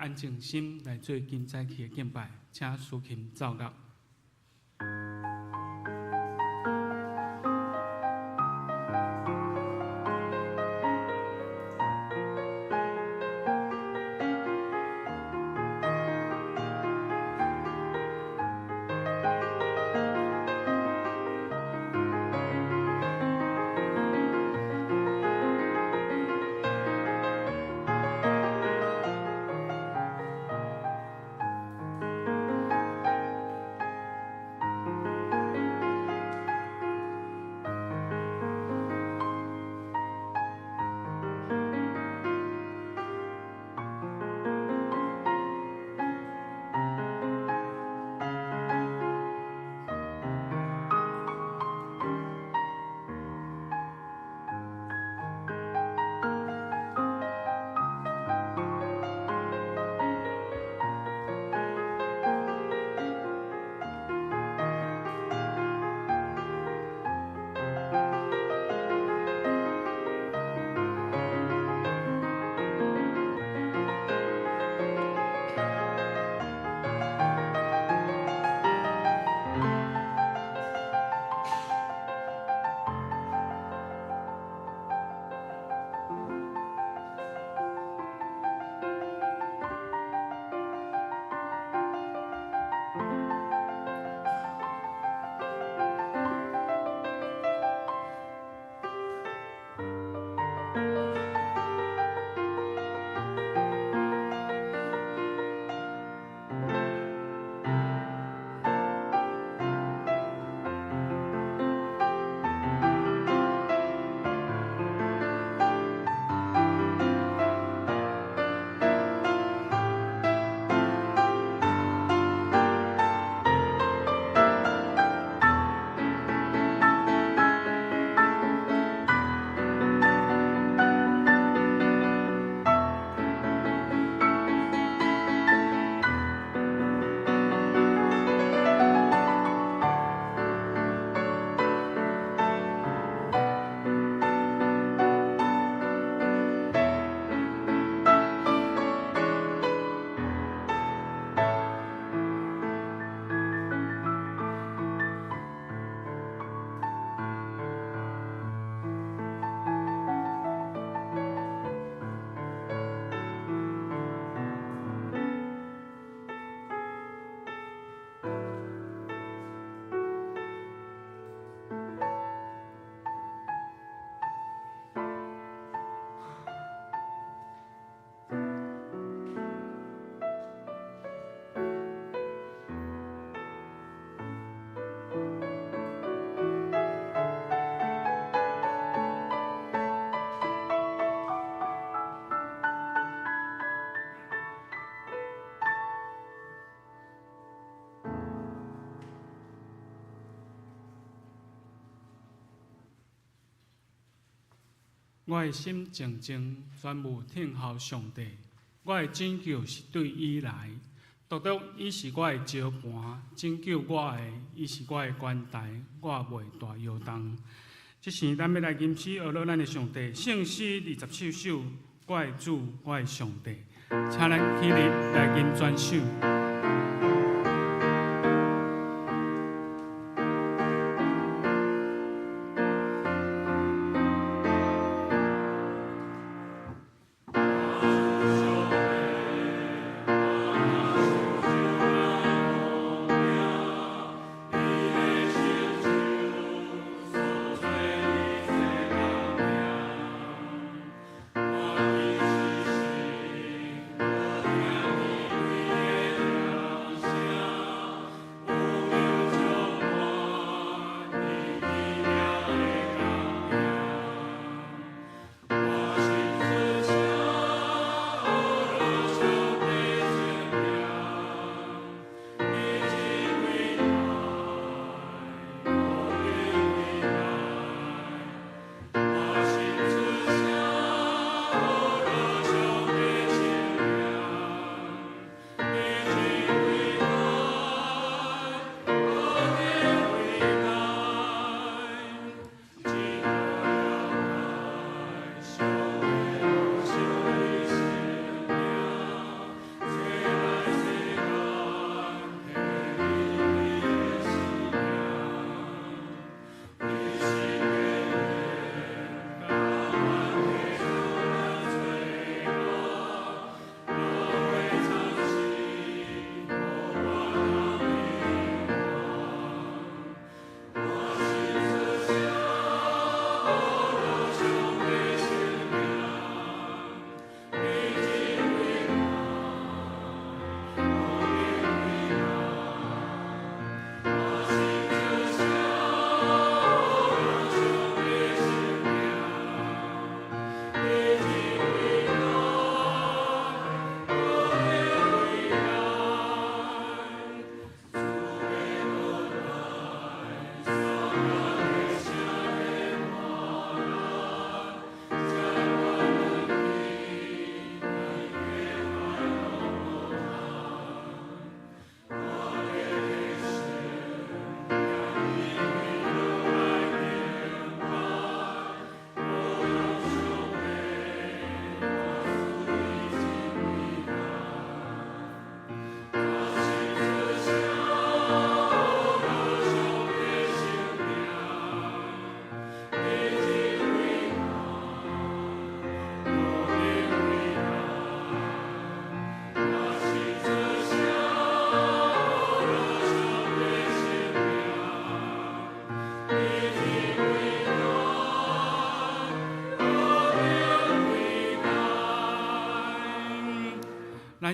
安靜心來做今早起的敬拜，請司琴奏樂。我的心靜靜，專務聽候上帝。我的拯救是對伊來，獨獨伊是我的石磐，拯救我的，伊是我的懸台，我袂大搖動。這時，咱欲來吟詩學樂咱的上帝，聖詩27首，我的主，我的上帝，請咱起立來吟全首。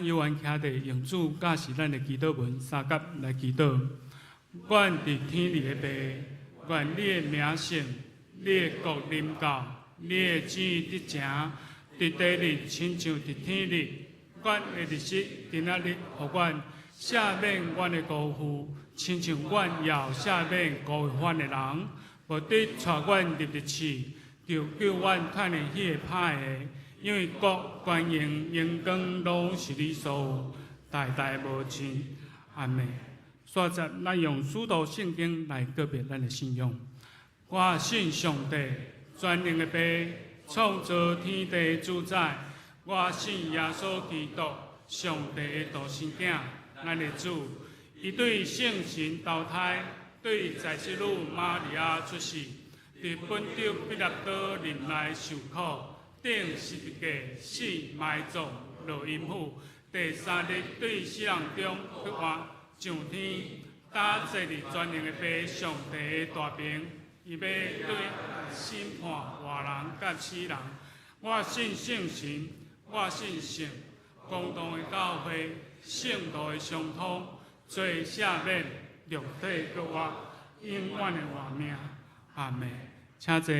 咱有緣徛佇用主教示咱的祈禱文，相佮來祈禱。阮佇天裡的父，願你的名聖，你的國臨到，你的旨意得成，佇地裡親像佇天裡。阮的日食今仔日予阮，赦免阮的辜負，親像阮也有赦免辜負阮的人。無得帶阮入去試，求救阮脫離彼個歹的，因為國、權榮、榮光攏是你所有，代代無盡。阿們。煞節，咱用使徒信經來告白咱的信仰。我信上帝，全能的父，創造天地主宰。我信耶穌基督，上帝的獨生囝，咱的主。伊對聖神投胎，對在世女瑪利亞出世，佇本丟彼拉多忍耐受苦，釘十字架死埋葬落陰府，第三日對死人中復活，上天，搭坐佇全能的父上帝的大爿，伊欲對審判活人佮死人。我信聖神，我信聖公同的教會，聖徒的相通，罪赦免，肉體復活，永遠的活命。阿們，請坐。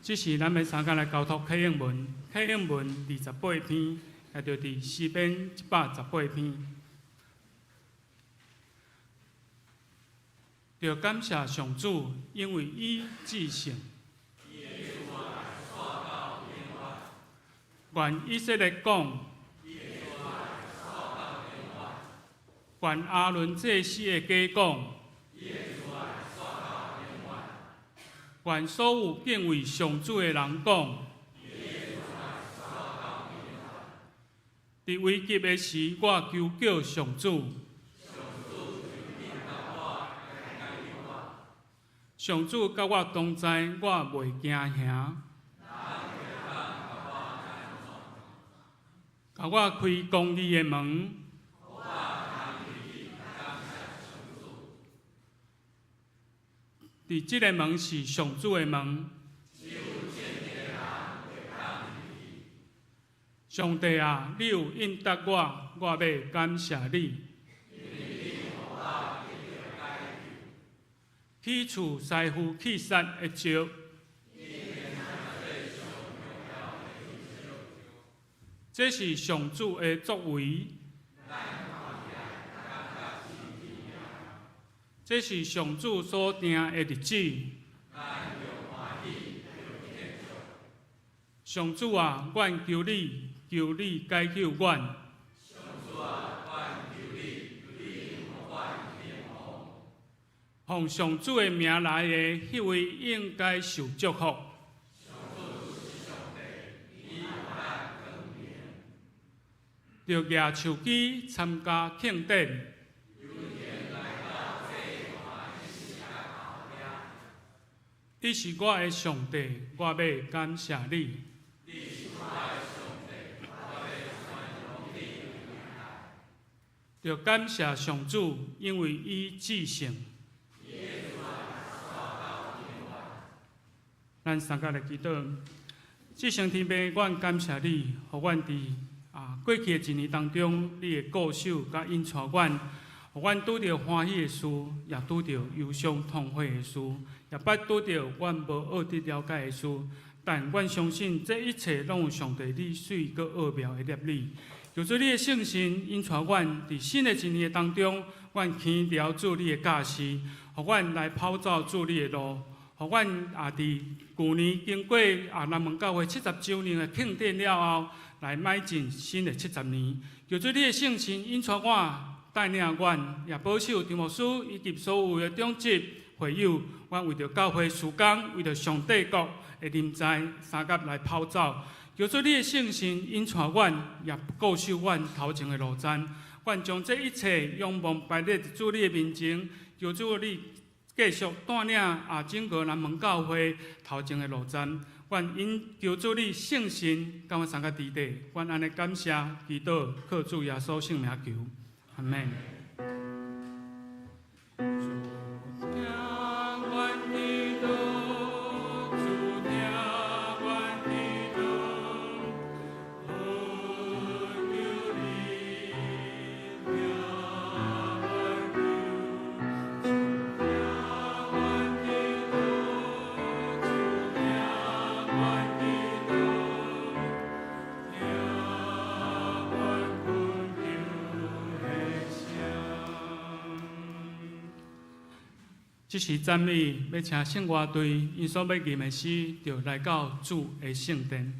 這時咱欲相佮來交託啟應文，啟應文28篇，也就佇詩篇118篇。著感謝上主，因為伊至聖。願以色列講，願亞倫祭司的家講，願所有敬畏上主的人講。佇危急的時，我求叫上主。上主佮我同在，我袂驚嚇。共我開公義的門。佇這个門是上主的門。上帝啊，你有應答我，我欲感謝你。去除師傅去殺的石。這是上主的作為。這是上主所定的日子。上主啊，阮求你，求你解救阮。奉上主的名來的，彼位應該受祝福。著舉手機參加慶典。你是我的上帝，我欲感謝你。著感謝上主，因為伊至聖。咱相佮來祈禱，至聖天父，阮感謝你，予阮佇過去的一年當中，你的顧守佮引帶阮，予阮拄著歡喜的事，也拄著憂傷痛悔的事，也捌拄著阮無學得了解的事。但阮相信，這一切攏有上帝你媠閣奧妙的攝理。求主你的聖神引帶阮，佇新的一年的當中，阮輕牢主你的教示，予阮來跑走主你的路，予阮也佇舊年經過南門教會70週年的慶典了後，來邁進新的70年。求主你的聖神引帶我，帶領阮，也保守張牧師以及所有的長執會友，阮為著教會事工，為著上帝國的臨在，相佮來跑走。求主你的聖神引帶阮，也顧守阮頭前的路程。阮將這一切仰望擺佇主你的面前，求主你繼續帶領整個南門教會頭前的路程。阮因求主你聖神，共阮相佮佇底。阮按呢感謝祈禱，靠主耶穌聖名求，阿們。主聽阮祈禱，主聽阮祈禱，予這時讚美欲請聖樂隊，𪜶所欲吟的詩，就來到主的聖殿。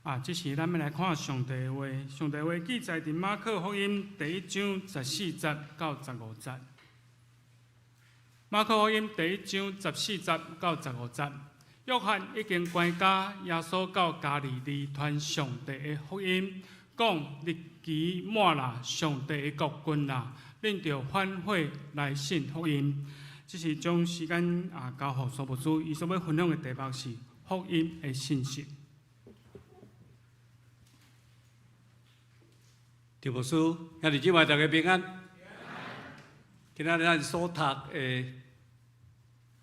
啊，這時咱欲來看上帝的話，上帝話記載佇馬可福音第一章十四節到十五節。馬可福音第一章十四節到十五節，約翰已經關監，耶穌到加利利傳上帝的福音，講日期滿啦，上帝的國近啦，恁著反悔來信福音。這是將時間啊交予蘇牧師，伊所欲分享的題目是福音的信息。張牧師，兄弟姊妹大家平安。今仔日咱所讀的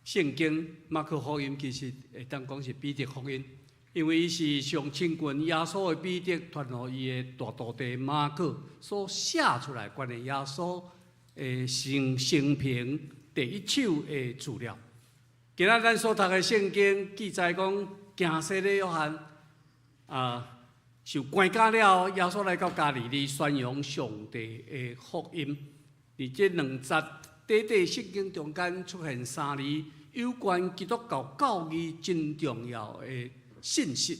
聖經馬可福音，其實會當講是彼得福音，因為伊是上親近耶穌的彼得，傳予伊的大徒弟馬可所寫出來關於耶穌的生平第一手的資料。今仔日咱所讀的聖經記載講，行洗禮約翰啊。受關監了後，耶穌來到加利利宣揚上帝的福音。佇這兩節短短聖經中間出現三字有關基督教教義真重要的信息。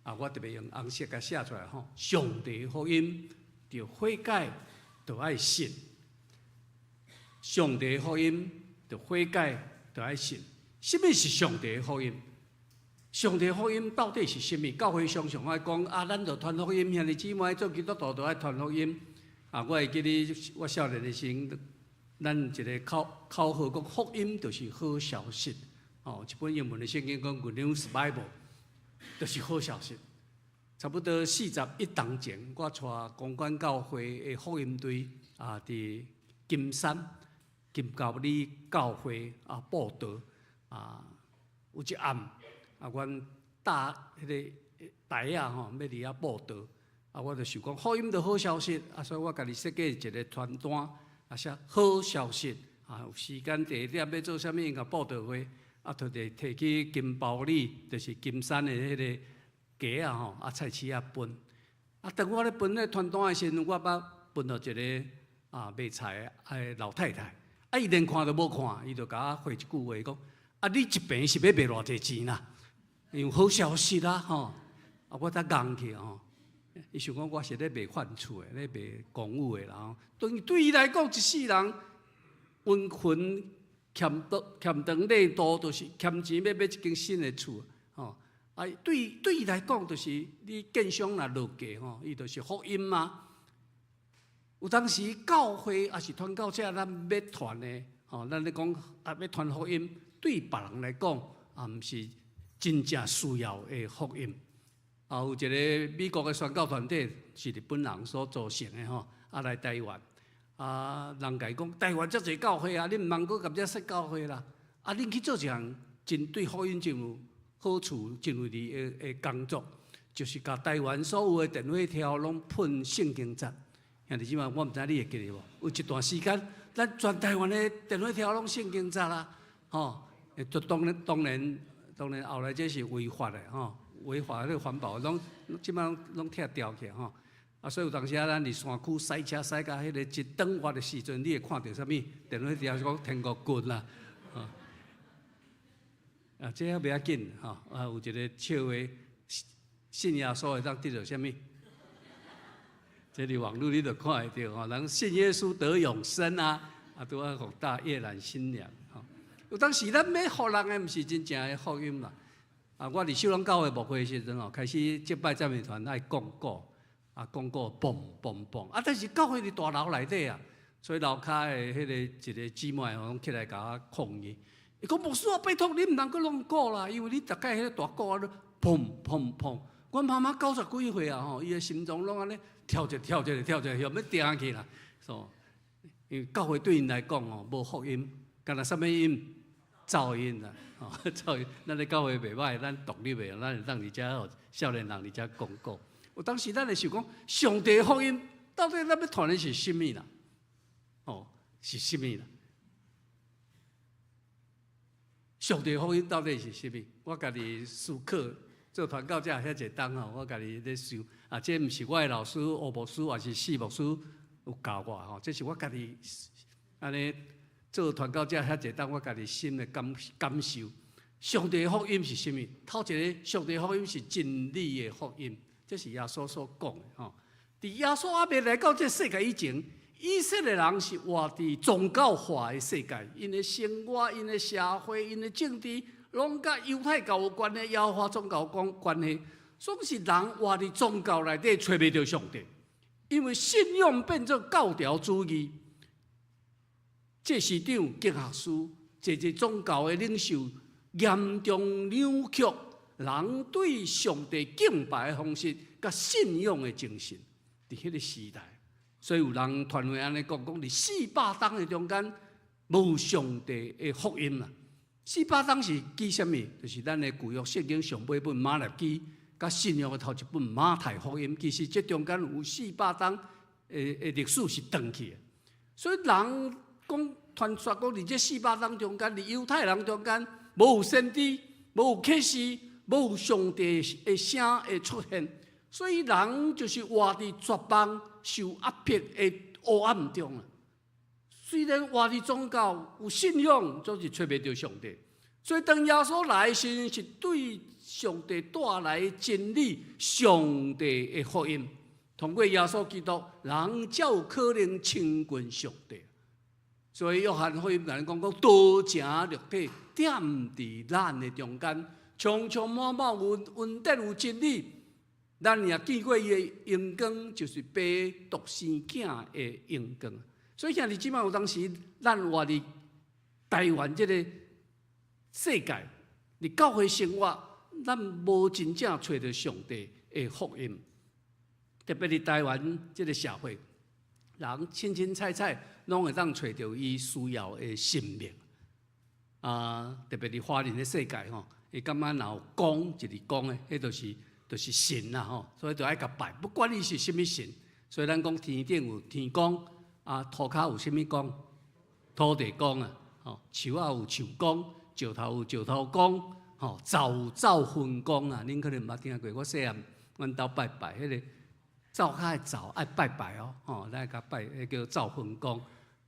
啊，我特別用紅色共寫出來吼。上帝福音著悔改，著愛信。上帝福音著悔改，著愛信。啥物是上帝福音？上帝福音到底是啥物？教會常常愛講啊，咱著傳福音，兄弟姊妹做基督徒著愛傳福音。啊，我會記得我少年的時陣，咱一個口號講福音就是好消息。哦，一本英文的聖經講 Good News Bible，就是好消息。差不多41冬前，我帶公館教會的福音隊啊，佇金山金高里教會啊佈道啊，有一暗啊，阮搭彼個台仔吼，欲佇遐佈道啊，我就想講福音就好消息啊，所以我家己設計一個傳單啊，寫好消息啊，有時間地點欲做啥物，共佈道會啊，就提去金包里，就是金山的彼個街仔吼，啊菜市仔分。啊，當我咧分彼傳單的時陣，我捌分予一个啊賣菜的老太太，啊伊連看都無看，伊就共我回一句話講：啊，你一坪是欲賣偌濟錢啦？因為好消息啦吼，啊我才戇去吼。伊想講我是咧賣番厝的，咧賣公寓的啦吼。對伊來講，一世人溫存欠長欠長短度，就是欠錢欲買一間新的厝吼。啊，對伊來講，就是你建商若落價吼，伊就是福音嘛。有當時教會抑是傳教者，咱欲傳的吼，咱咧講啊，欲傳福音，對別人來講，也毋是真正需要的福音。啊，有一个美國的宣教團體是日本人所組成的吼，啊來台灣，啊人共伊講台灣遮濟教會啊，恁毋通閣共遮設教會啦，啊恁去做一項真對福音真有好處、真有利的工作，就是共台灣所有的電火柱攏噴聖經節。兄弟姊妹，我毋知你會記得無？有一段時間，咱全台灣的電火柱攏聖經節啦，吼！就當然後來這是違法的吼，違法彼個環保攏這擺攏拆掉去吼。啊，所以有當時啊，咱佇山區駛車駛到彼個一轉彎的時陣，你會看著啥物？電火柱是講天國軍啦，吼！啊，這還袂要緊吼，啊，有一个笑話，信耶穌會當得著啥物？這佇網路你就看會著吼，人信耶穌得永生啊，啊，拄仔予搭越南新娘吼。有當時咱欲予人的，毋是真正的福音啦。啊，我佇秀朗教會牧會的時陣吼，開始這擺讚美團愛講鼓，啊，講鼓嘣嘣嘣，啊，但是教會佇大樓內底啊，所以樓跤的彼個一个姊妹吼，攏起來共我抗議。伊講牧師啊，拜託你毋通閣弄鼓啦，因為你逐擺彼个大鼓啊，砰砰砰。阮媽媽90幾歲啊吼，伊的心臟攏按呢跳一跳一跳一，欲停去啦。So，因為教會對𪜶來講吼，無福音，干焦啥物音？噪音啦，吼，噪音。咱咧教會袂䆀，咱獨立的，咱會當佇遮予少年人佇遮講鼓。有當時咱會想講，上帝福音到底咱欲傳的是啥物啦？哦，是啥物啦？上帝福音到底是啥物？我家己思考做傳教者遐濟冬吼，我家己咧想啊，這毋是我的老師吳牧師，抑是四牧師有教我吼，這是我家己按呢做傳教者遐濟冬，我家己心的感受。上帝福音是啥物？頭一个，上帝福音是真理的福音，這是耶穌所講的吼。佇耶穌猶未來到這世界以前，以色列人是活佇宗教化的世界，𪜶的生活、𪜶的社會、𪜶的政治，攏佮猶太教有關係，耶和華宗教有關係。總是人活佇宗教內底，揣袂著上帝，因為信仰變做教條主義。祭司長、經學師、濟濟宗教的領袖，嚴重扭曲人對上帝敬拜的方式，佮信仰的精神，佇彼个時代。所以有人傳話按呢講，講佇400冬的中間，無上帝的福音啦。四百冬是記啥物？就是咱的舊約聖經上尾本瑪拉基，佮新約的頭一本馬太福音。其實這中間有四百冬的歷史是斷去的。所以人講傳說講，佇這四百冬中間，佇猶太人中間，無有先知，無有啟示，無有上帝的聲會出現。所以人就是活佇絕望、受壓迫的黑暗中啊。雖然活佇宗教有信仰，總是揣袂著上帝。所以當耶穌來時，是對上帝帶來真理，上帝的福音。通過耶穌基督，人才有可能親近上帝。所以約翰福音共咱講講，道成肉體，踮佇咱的中間，充充滿滿有恩典有真理。咱也見過伊的榮光，就是父獨生囝的榮光。所以兄弟姊妹，有當時咱活佇台灣這個世界，佇教會生活，咱無真正揣著上帝的福音。特別佇台灣這個社會，人凊凊彩彩攏會當揣著伊需要的神明。啊，特別佇華人的世界吼，伊感覺若有公一個公的，彼就是神啦吼，所以就愛共拜，不管伊是啥物神。所以咱講天頂有天公，啊，塗跤有啥物公？土地公啊，吼，樹仔有樹公，石頭有石頭公，吼，灶有灶分公啊。恁可能毋捌聽過，我細漢阮兜拜拜，彼個灶跤的灶愛拜拜哦，吼，咱愛共拜，彼叫灶分公，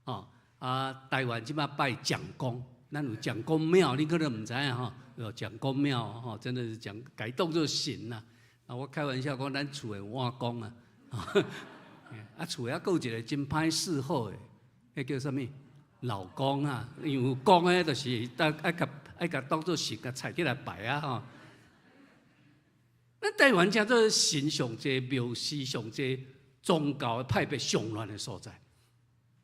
吼。啊，台灣這擺拜蔣公，咱有蔣公廟，恁可能毋知影吼，有蔣公廟吼，真的是講改當做神啦。啊，我開玩笑講，咱厝的碗公啊，啊厝的猶閣有一個真歹侍候的，彼叫啥物？老公啊，因為有公的，就是愛共愛共當做神，共採起來拜啊吼。咱台灣叫做神上濟，廟寺上濟，宗教的派別上亂的所在，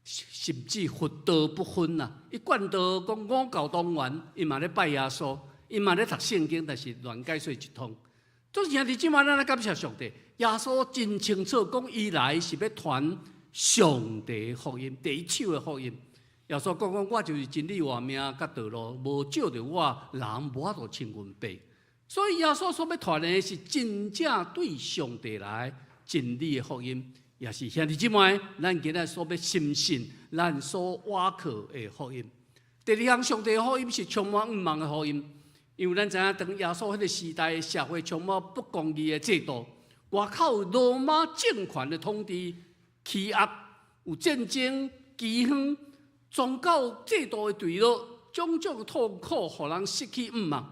甚至佛道不分啊！一貫道講五教同源，伊嘛咧拜耶穌，伊嘛咧讀聖經，但是亂解說一通。總是兄弟姊妹，咱來感謝上帝，耶穌真清楚講，伊來是欲傳上帝福音，第一手的福音。耶穌講講，我就是真理、活命佮道路，無藉著我，人無法度親近父。所以耶穌所欲傳的是真正對上帝來真理的福音，也是兄弟姊妹，咱今仔所欲深信、咱所倚靠的福音。第二項，上帝的福音是充滿向望的福音，因為咱知影，當耶穌彼個時代社會充滿不公義的制度，外口羅馬政權的統治欺壓，有戰爭、饑荒、宗教制度的墜落，種種痛苦，予人失去向望。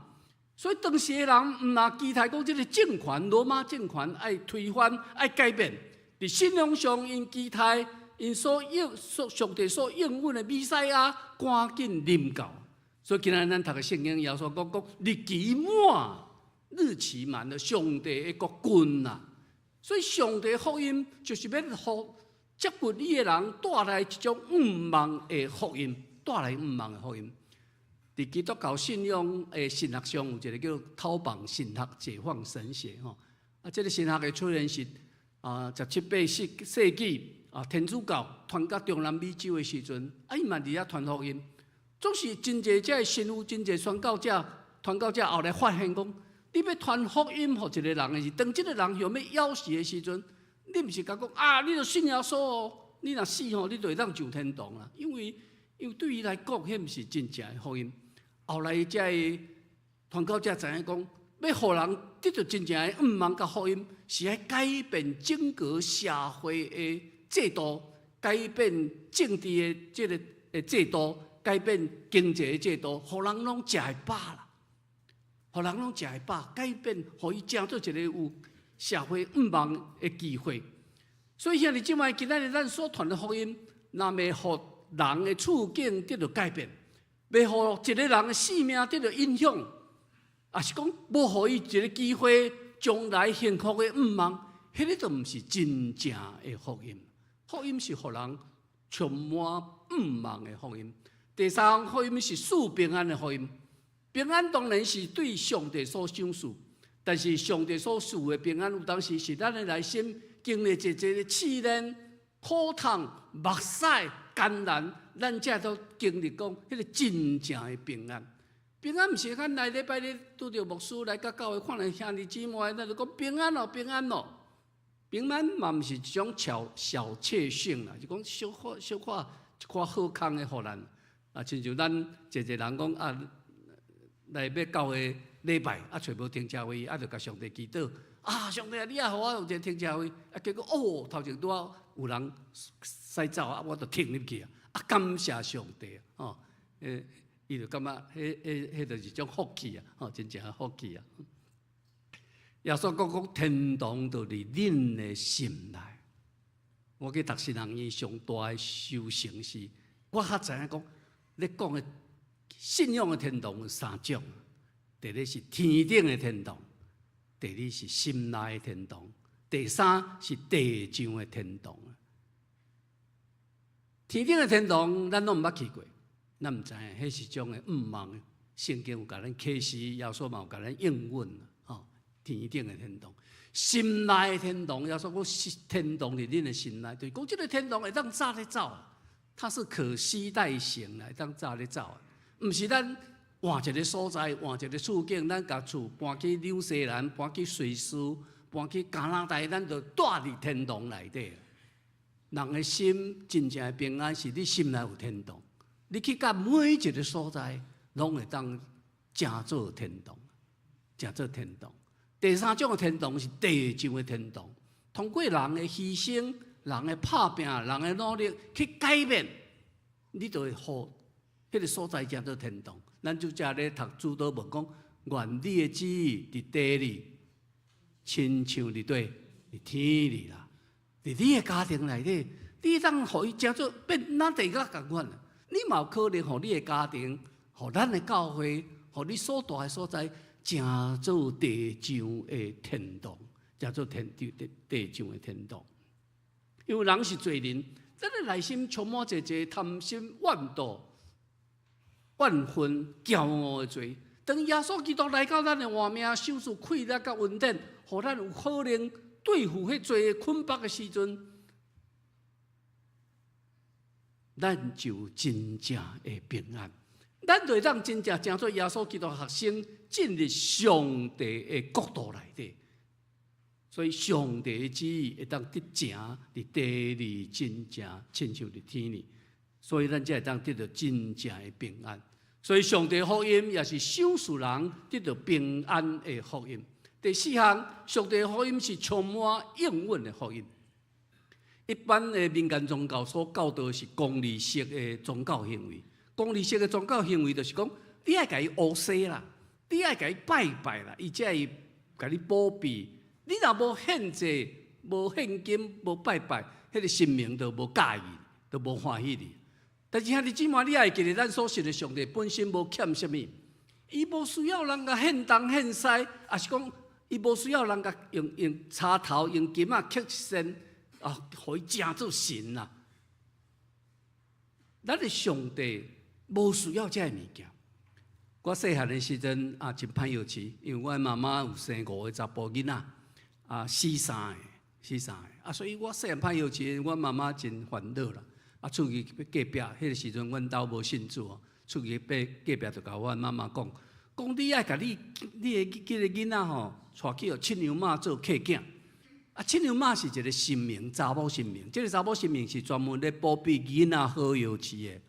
所以當時的人毋但期待講這個政權，羅馬政權愛推翻、愛改變。佇信仰上，𪜶期待𪜶所應所上帝所應允的彌賽亞趕緊臨到。所以今仔咱讀的聖經，耶穌講講日期滿，日期滿了，上帝的國近啊。所以上帝福音就是欲予接近伊的人帶來一種向望的福音，帶來向望的福音。佇基督教信仰的神學上，有一個叫濤榜神學解放神學吼。啊，這個神學的出現是啊，17、8世紀啊，天主教傳到中南美洲的時陣，啊，伊嘛佇遐傳福音。總是真濟這个神父，真濟宣教者、傳教者後來發現講，你欲傳福音予一個人的時，當這個人想欲枵死的時陣，你毋是共講啊，你著信耶穌哦，你若死吼，你就會當上天堂啦。因為對伊來講，彼毋是真正的福音。後來這個傳教者知影講，欲予人得著真正的向望佮福音，是愛改變整個社會的制度，改變政治的這個的制度，改變經濟的制度，予人攏食會飽啦，予人攏食會飽，改變，予伊成做一個有社會向望的機會。所以兄弟姊妹，今仔日咱所傳的福音，若欲予人的處境得著改變，欲予一個人的性命得著影響，抑是講無予伊一個機會，將來幸福的向望，彼個就毋是真正的福音。福音是予人充滿向望的福音。第三，福音是賜平安的福音。平安當然是對上帝所賞賜，但是上帝所賜的平安，有當時是咱的內心經歷一個試煉、苦痛、目屎、艱難，咱才都經歷講彼個真正的平安。平安毋是咱來禮拜日拄著牧師來到教會，看著兄弟姊妹，咱就講平安哦，平安哦。平安嘛毋是一種小小確幸啦，就講小可小可一寡好康的予咱。啊，親像咱濟濟人講啊，來欲教會禮拜啊，揣無停車位，啊，就共上帝祈禱啊，上帝啊，你也予我有一個停車位，啊，結果哦，頭前拄仔有人駛走啊，我就停入去啊，啊，感謝上帝哦，伊就感覺彼就是一種福氣啊，吼，真正福氣啊！耶穌閣講天堂就佇恁的心內。我去讀神學院上大的修成是，我較知影講，咧講的信仰的天堂有三種，第一是天頂的天堂，第二是心內的天堂，第三是地上的天堂。天頂的天堂，咱攏毋捌去過，咱毋知影，彼是種的毋望。聖經有共咱啟示，耶穌嘛有共咱應允，吼，天頂的天堂，心內的天堂，耶穌講是天堂佇恁的心內，就是講這个天堂會當紮咧走，它是可攜帶性的，會當紮咧走，毋是咱換一个所在，換一个處境，咱共厝搬去紐西蘭，搬去瑞士，搬去加拿大，咱就蹛佇天堂內底。人的心真正的平安，是你心內有天堂。你去到每一个所在，攏會當成做天堂，成做天堂。第三種的天堂是地上的天堂，通過人的犧牲、人的拍拚、人的努力去改變，你就會予彼个所在成做天堂。咱就遮咧讀主禱文講，願你的旨意佇地裡，親像佇佗佇天裡啦。佇你的家庭內底，你當予伊成做變咱地獄仝款。你嘛有可能予你的家庭，予咱的教會，予你所蹛的所在，成做地上的天堂，成做天地地地上的天堂。因為人是罪人，咱的內心充滿濟濟貪心、怨妒、怨恨、驕傲的罪。當耶穌基督來到咱的活命，賞賜氣力佮恩典，予咱有可能對付彼罪的捆綁的時陣，咱就真正會平安。咱就會當真正成做耶穌基督學生，進入上帝的國度內底。所以，上帝的旨意會當得成佇地裡，真正親像佇天裡。所以，咱才會當得到真正的平安。所以，上帝福音也是賞賜人得到平安的福音。第四項，上帝福音是充滿應允的福音。一般的民間宗教所教導是功利式的宗教行為。功利式的宗教行為就是講，你愛共伊烏洗啦，你愛共伊拜拜啦，伊才會共你保庇。你若無獻祭、無獻金、無拜拜，彼个神明就無佮意，就無歡喜你。但是兄弟姊妹，你愛記得，咱所信的上帝本身無欠啥物，伊無需要人共獻東獻西，抑是講伊無需要人共用插頭、用金仔刻一線，啊，予伊成做神啦。咱的上帝無需要這个物件。我細漢的時陣啊，真歹藥飼，因為我媽媽有生五个查埔囡仔，啊，死三個，死三个，啊，所以我細漢歹藥飼，阮媽媽真煩惱啦。啊，出去隔壁，彼个時陣阮兜無信主哦，出去隔壁就共阮媽媽講，講你愛共你的這个囡仔吼，帶去予七娘媽做契囝。啊，七娘媽是一个神明，查某神明，這个查某神明是專門咧保庇囡仔好藥飼的。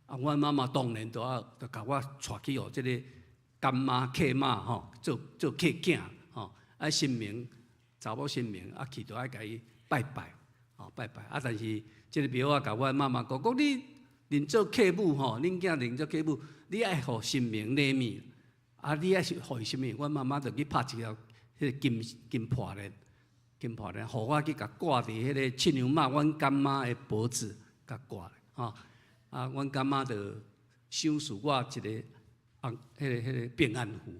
啊，阮媽媽當然就愛就共我帶去予這个乾媽契媽吼，做契囝吼。啊，神明查某神明啊，去就愛共伊拜拜，吼拜拜。啊，但是這个廟仔共阮媽媽講，講你認做契母吼，恁囝認做契母，你愛予神明禮物。啊，你愛是予伊啥物？阮媽媽就去拍一條彼个金金破鏈，金破鏈，予我去共掛佇彼个七娘媽，阮乾媽的脖子，共掛吼。啊，阮乾媽就賞賜我一个啊，彼个平安符，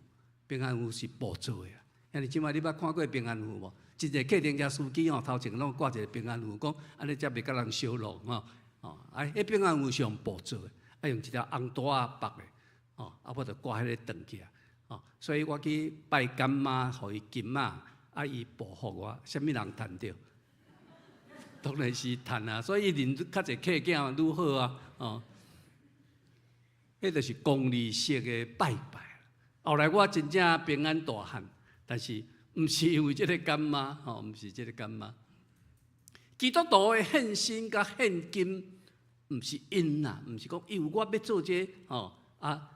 平安符是布做的。兄弟姊妹，你捌看過平安符無？真濟計程車司機吼，頭前攏掛一个平安符，講按呢才袂共人相弄吼。哦，啊，彼平安符是用布做的，啊，用一條紅帶仔縛的，吼，啊，我就掛彼个長起來，吼，所以我去拜乾媽，予伊金仔，啊，伊報福我，啥物人趁著？當然是趁啊，所以認較濟契囝愈好啊，哦，彼就是功利式的拜拜。後來我真正平安大漢，但是毋是因為這个乾媽，吼，毋是這个乾媽。基督徒的獻身佮獻金，毋是因啊，毋是講因為我欲做這个，吼啊，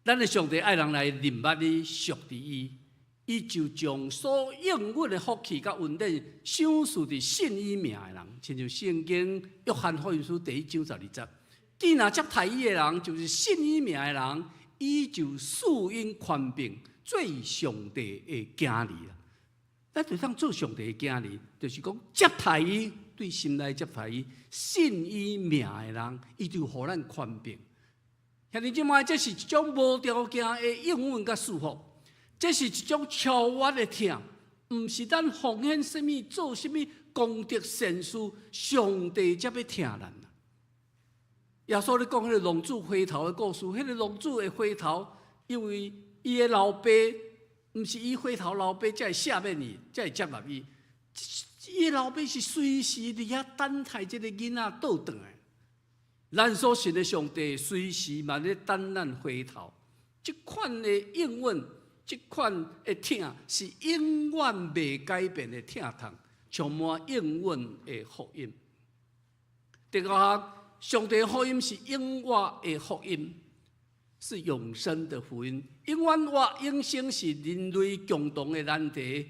咱的上帝愛人來認捌你，屬佇伊。伊就將所應允的福氣佮恩典賞賜佇信伊名的人，親像聖經約翰福音書第一章12節。既若接待伊的人，就是信伊名的人，伊就賜𪜶權柄做上帝的囝兒啦。咱就當做上帝的囝兒，就是講接待伊，對心內接待伊，信伊名的人，伊就予咱權柄。兄弟姊妹，這是一種無條件的應允佮祝福，這是一種超越的疼，毋是咱奉獻啥物、做啥物功德善事，上帝才欲疼咱。耶穌咧講彼個浪子回頭的故事，彼個浪子會回頭，因為伊的老爸毋是伊回頭，老爸才會赦免伊，才會接納伊。伊的老爸是隨時佇遐等待這个囡仔倒轉來。咱所信的上帝隨時嘛咧等咱回頭。這款的應允，這款的疼，是永遠袂改變的疼痛，充滿永遠的福音。第五項，上帝福音是永活的福音，是永生的福音。永遠活永生是人類共同的難題，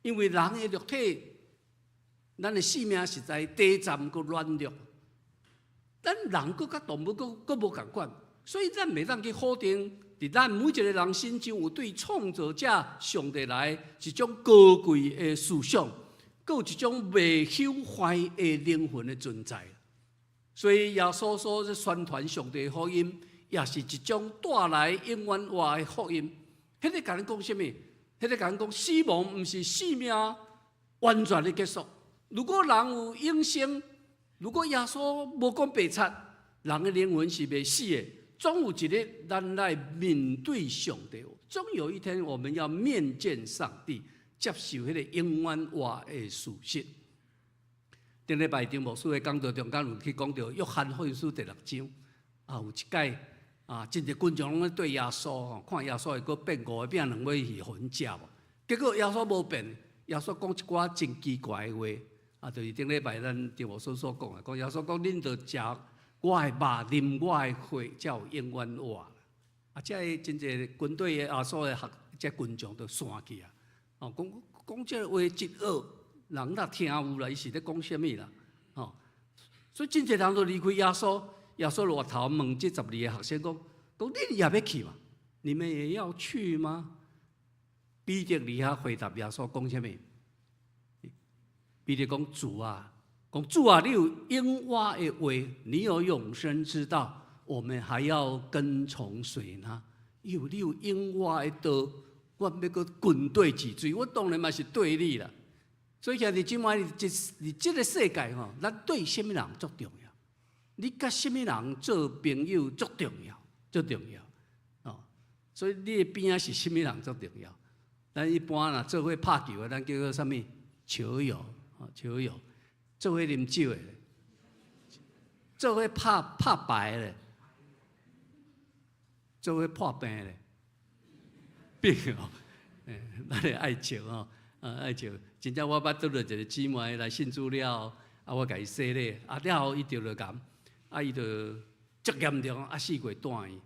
因為人的肉體，咱的性命實在短暫閣軟弱。咱人閣佮動物閣閣無仝款，所以咱袂當去否定，佇咱每一個人心中有對創造者上帝來一種高貴的思想，閣有一種袂朽壞的靈魂的存在。所以耶穌所宣傳上帝福音，也是一種帶來永遠活的福音。彼個共咱講啥物？彼個共咱講死亡毋是生命完全的結束。如果人有永生，如果耶穌無講白賊，人的靈魂是袂死的。總有一日，咱來面對上帝。總有一天，我們要面見上帝，接受彼個永遠活的事實。頂禮拜張牧師的講道中間有去講著約翰福音書第六章，啊，有一擺啊，真濟群眾攏咧對耶穌吼，看耶穌會閣變五個餅兩尾魚予𪜶食無？結果耶穌無變，耶穌講一寡真奇怪的話，啊，就是頂禮拜咱張牧師所講的，講耶穌講恁著食我的肉，啉我的血，才有永遠活。啊，這个真濟軍隊的耶穌的學，這群眾都散去啊！哦，講講這个話真惡，人若聽有啦，伊是咧講啥物啦？吼，所以真濟人都離開耶穌。耶穌回頭問這12個學生講：講恁也欲去嗎？你們也要去嗎？彼得佇遐回答耶穌講啥物？彼得講主啊，講主啊，你有永活的話，你有永生之道，我們還要跟從誰呢？有你有永活的道，我欲閣跟綴是誰？我當然嘛是綴你啦。所以兄弟姊妹，佇這個世界吼，咱對啥物人足重要？你佮啥物人做朋友足重要，足重要。哦，所以你的邊仔是啥物人足重要。咱一般若做伙拍球的，咱叫做啥物？球友，哦，球友。做伙啉酒的，做伙拍拍牌的，做伙破病的，病哦，欸，咱會愛笑吼，啊愛笑。真正我捌拄著一個姊妹來信主了後，啊我共伊洗禮，啊了後伊著著癌，啊伊就足嚴重，啊四月住院，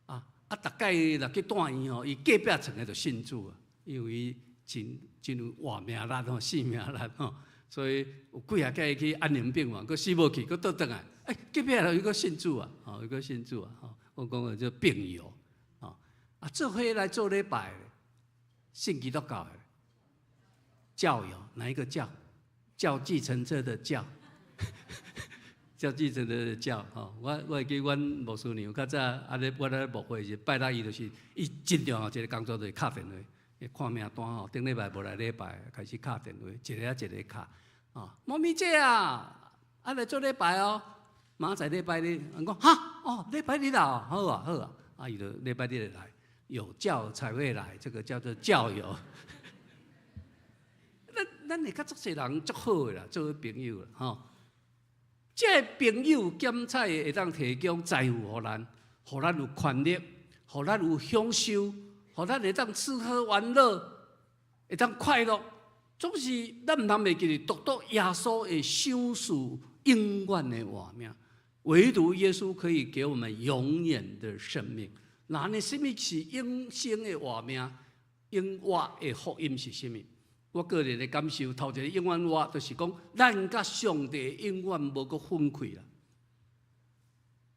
啊啊逐擺若去住院吼，伊隔壁床的就信主啊，因為伊真真有活命力吼，生命力吼，所以有幾仔擺去安寧病房，閣死無去，閣倒轉來，欸，隔壁就伊閣信主啊，吼，伊閣信主啊，吼，我講的叫病友，吼，啊做伙來做禮拜，信基督教的。教友哪一個教？叫計程車的叫，叫計程車的叫。吼，我會記阮牧師娘較早啊咧，我咧牧會時拜六伊就是伊真重要一個工作就是敲電話，看名單吼，頂禮拜無來禮拜開始敲電話，一个仔一个敲。哦，媽咪姐啊，啊來做禮拜哦，明仔載禮拜日，𪜶講哈，哦，禮拜日啊，好啊好啊，啊伊就禮拜日來，有叫才會來，這個叫做教友。咱咱會佮足濟人足好的啦，做朋友啦，吼。這个朋友檢採會當提供財富予咱，予咱有權力，予咱有享受，予咱會當吃喝玩樂，會當快樂。總是咱毋通袂記得，獨獨耶穌會賞賜永遠的活命，唯獨耶穌可以給我們永遠的生命。那呢，啥物是永生的活命？永活的福音是啥物？我個人的感受，頭一个永遠活，就是講咱佮上帝永遠無閣分開啦。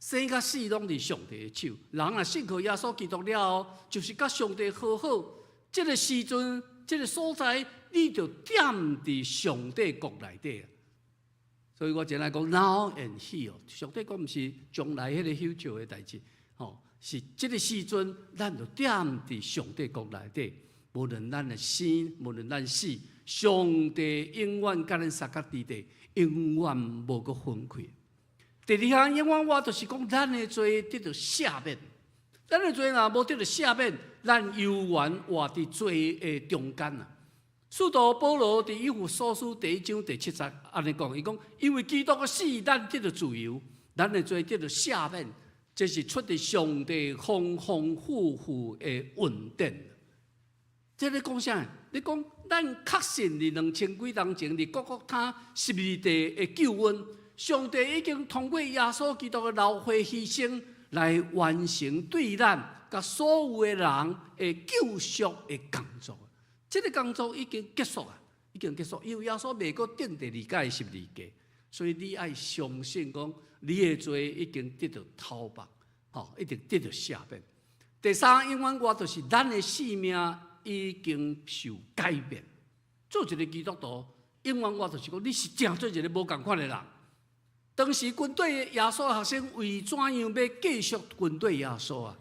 生佮死攏佇上帝的手。人若信靠耶穌基督了後，就是佮上帝和好。這个時陣，這个所在，你就踮佇上帝國內底。所以我前來講 now and here，上帝講毋是將來彼个 future 的代誌，吼，是這个時陣，咱就踮佇上帝國內底。無論咱的生，無論咱死，上帝永遠佮咱相佮佇底，永遠無閣分開。第二項永遠活就是講，咱的罪得著赦免，咱的罪若無得著赦免，咱猶原活佇罪的中間啊。使徒保羅佇以弗所書第一章第七節按呢講，伊講因為基督的死，咱得著自由，咱的罪得著赦免，這是出自上帝豐豐富富的恩典。這咧講啥？咧講咱確信佇兩千幾冬前佇各各他十字架的救恩，上帝已經通過耶穌基督的流血犧牲來完成對咱佮所有的人的救贖的工作。這个工作已經結束啊，已經結束，因為耶穌袂閣釘第二擺十字架，所以你愛相信講，你的罪已經得著頭目，吼，已經得著赦免。第三，永遠活就是咱的性命已經受改變。做一个基督徒，永遠活就是講，你是成做一个無仝款的人。當時跟綴耶穌學生為怎樣欲繼續跟綴耶穌啊？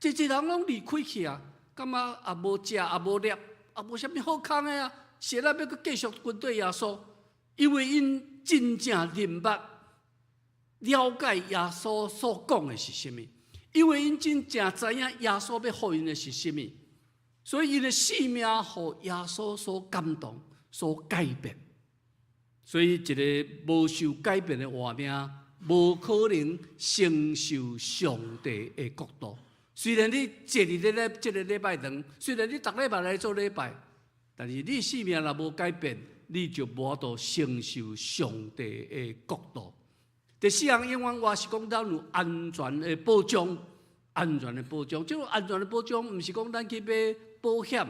濟濟人攏離開去啊，感覺也無食，也無掠，也無啥物好空的啊，誰來欲閣繼續跟綴耶穌？因為𪜶真正明白了解耶穌所講的是啥物，因為𪜶真正知影耶穌欲予𪜶的是啥物，所以𪜶的性命予耶穌所感動、所改變。所以，一个無受改變的活命，無可能承受上帝的國度。雖然你坐佇咧這个禮拜堂，雖然你逐禮拜來做禮拜，但是你性命若無改變，你就無法度承受上帝的國度。第四項永遠活是講咱有安全的保障，安全的保障。這个安全的保障，毋是講咱去買保險，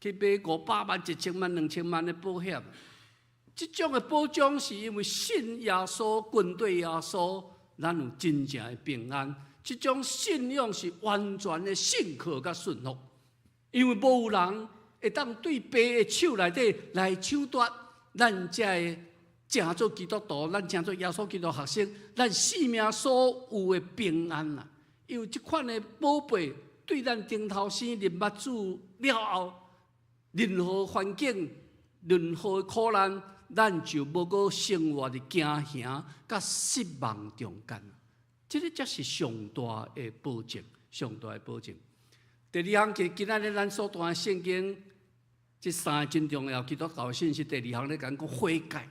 去買500萬、1000萬、2000萬的保險。這種的保障是因為信耶穌、跟綴耶穌，咱有真正的平安。這種信仰是完全的信靠佮順服，因為無人會當對爸的手內底來搶奪咱這个成做基督徒，咱成做耶穌基督學生，咱性命所有的平安啊！因為這款的寶貝對咱頂頭生認捌主了後，任何環境、任何苦難，咱就無閣生活佇驚嚇佮失望中間。這个才是上大的保證，上大的保證。第二項，今仔日咱所讀的聖經，這三個真重要基督教的信息。第二項咧講講悔改，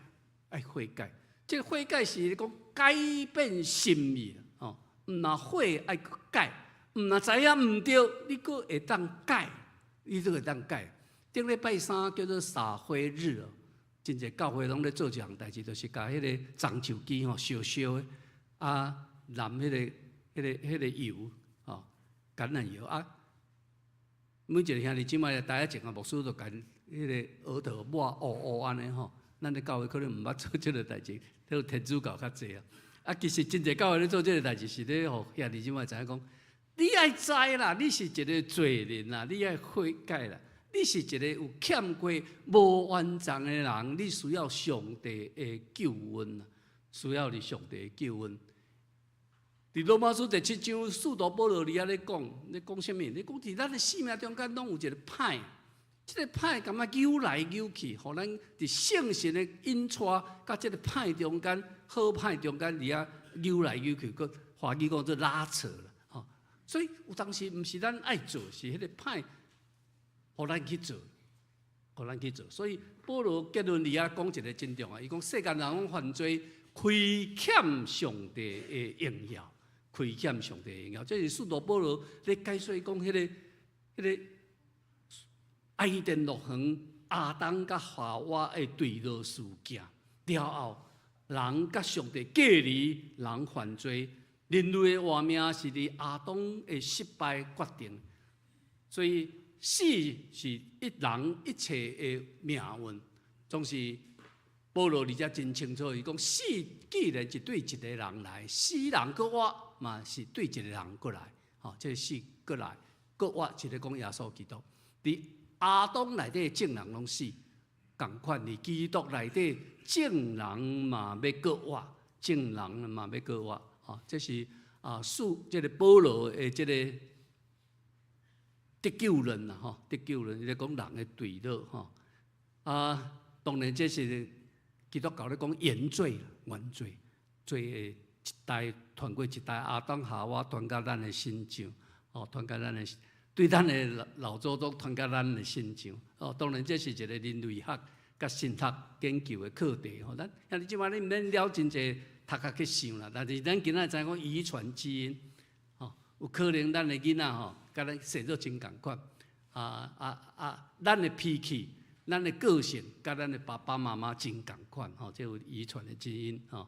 愛悔改。這个悔改是講改變心意，吼，毋若悔愛改，毋若知影毋對，你閣會當改，你閣會當改。頂禮拜三叫做撒灰日哦，真濟教會攏咧做一項代誌，就是共彼个樟樹枝吼燒燒的，啊，淋彼个油，吼，橄欖油啊。每一个兄弟姊妹台仔前啊，牧師就共彼个額頭抹烏烏按呢吼。咱咧教會可能毋捌做這个代誌，這個天主教較濟啊。啊，其實真濟教會咧做這个代誌，是咧予兄弟姊妹知影講，你愛知啦，你是一个罪人啦，你愛悔改啦，你是一个有欠過無完全的人，你需要上帝的救恩，需要你上帝的救恩。佇羅馬書第七章，使徒保羅佇遐咧講，咧講啥物？咧講佇咱的生命中間攏有一个歹，這个歹感覺扭來扭去，予咱佇聖神的引帶佮這个歹中間、好歹中間佇遐扭來扭去，閣華語講做拉扯啦，吼。所以有當時毋是咱愛做，是彼个歹，予咱去做，予咱去做。所以保羅結論佇遐講一个真重要，伊講世間人攏犯罪，虧欠上帝的榮耀。虧欠上帝榮耀，這是使徒保羅咧解說講，彼个伊甸樂園亞當佮夏娃的墜落事件了後，人佮上帝隔離，人犯罪，人類的活命是佇亞當的失敗決定，所以死是一人一切的命運，總是保羅佇遮真清楚，伊講死既然是對一个人來，死人閣活嘛是對一个人過來，吼，這个死過來閣活，是咧講耶穌基督。佇亞當內底眾人攏死，仝款佇基督內底眾人嘛欲閣活，眾人嘛欲閣活，吼，這是啊，屬這个保羅的這个得救論啦，吼，得救論，伊咧講人的墜落，吼，啊，當然這是基督教咧講原罪，原罪，罪的一代傳過一代，亞當夏娃傳到咱的身上，哦，傳到咱的，對咱的老祖宗傳到咱的身上，哦，當然這是一个人類學佮神學研究的課題，吼，咱兄弟姊妹你毋免了真濟讀較去想啦，但是咱今仔知影講遺傳基因，吼，有可能咱的囡仔吼，佮咱生做真仝款，啊啊啊，咱的脾氣，咱的個性，佮咱的爸爸媽媽真仝款，吼，這有遺傳的基因，吼，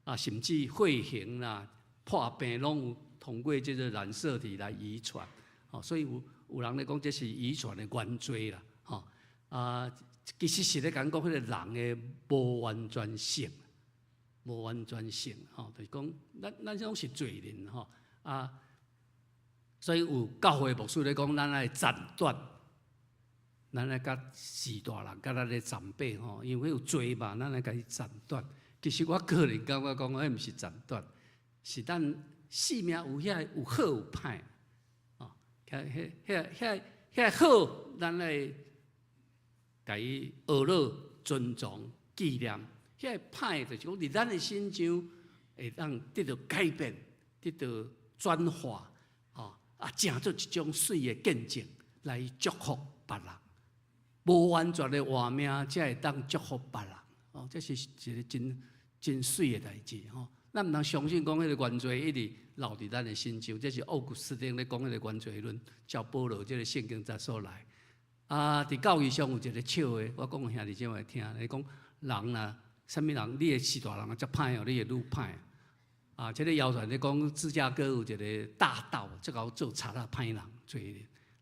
啊，甚至血型啦、破病攏有通過這个染色體來遺傳，吼，所以有人咧講這是遺傳的原罪啦，吼，啊，其實是咧講講彼個人的無完全性，無完全性，吼，就是講咱攏是罪人，吼，啊，所以有教會牧師咧講，咱愛斬斷。咱愛佮序大人、佮咱的長輩吼，因為有罪嘛，咱愛共伊斬斷。其實我個人感覺講，彼毋是斬斷，是咱生命有遐有好有歹，哦，遐遐遐遐好，咱愛共伊學樂、尊重、紀念。遐歹就是講，佇咱的身上會當得到改變、得到轉化，哦，啊，成做一種媠的見證來祝福別人。無完全的活命，才會當祝福別人。哦，這是一个真真媠的代誌吼。咱毋通相信講彼个原罪一直留佇咱的身上，這是奧古斯丁咧講彼个原罪論，照保羅這个聖經節所來。啊，佇教義上有一个笑話，我講予兄弟姊妹聽。伊講人啊，啥物人，你的序大人遮歹哦，你會愈歹。啊，這个謠傳咧講芝加哥有一个大盜，這𠢕做賊仔歹人，做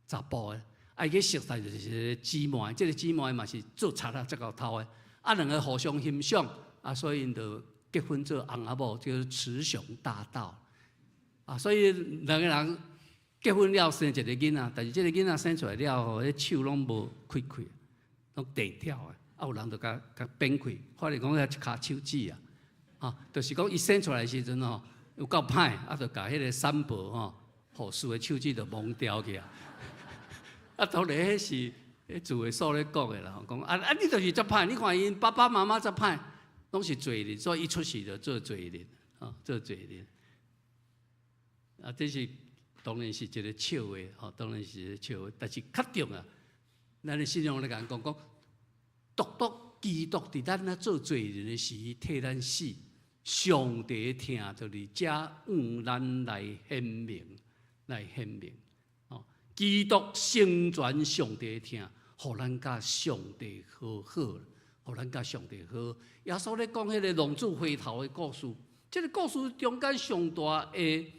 查埔的。啊，伊去熟似就是一个姊妹，這个姊妹嘛是做賊仔，這𠢕偷的。啊，兩个互相欣賞，啊，所以𪜶就結婚做翁仔某，叫做雌雄大盜。啊，所以兩个人結婚了生一个囡仔，但是這个囡仔生出來了後，彼手攏無開開，攏斷掉的。啊，有人就共共變開，發現講遐一跤手指啊，啊，就是講伊生出來的時陣吼，有夠歹，啊，就共彼个產婆吼，護士的手指就摸掉去啊。啊，當然彼是彼主耶穌咧講的啦，講啊啊，你就是遮歹，你看𪜶爸爸媽媽遮歹，攏是罪人，所以伊出世就做罪人，啊，做罪人。啊，這是當然是一个笑話，吼，當然是一个笑話，但是較重要，咱的信仰咧共咱講講，獨獨基督佇咱咧做罪人的時，替咱死，上帝的疼就佇遮向咱來顯明，來顯明。基督成全上帝的疼，予咱佮上帝和好，予咱佮上帝和好。耶穌咧講彼个浪子回頭的故事，這个故事中間上大的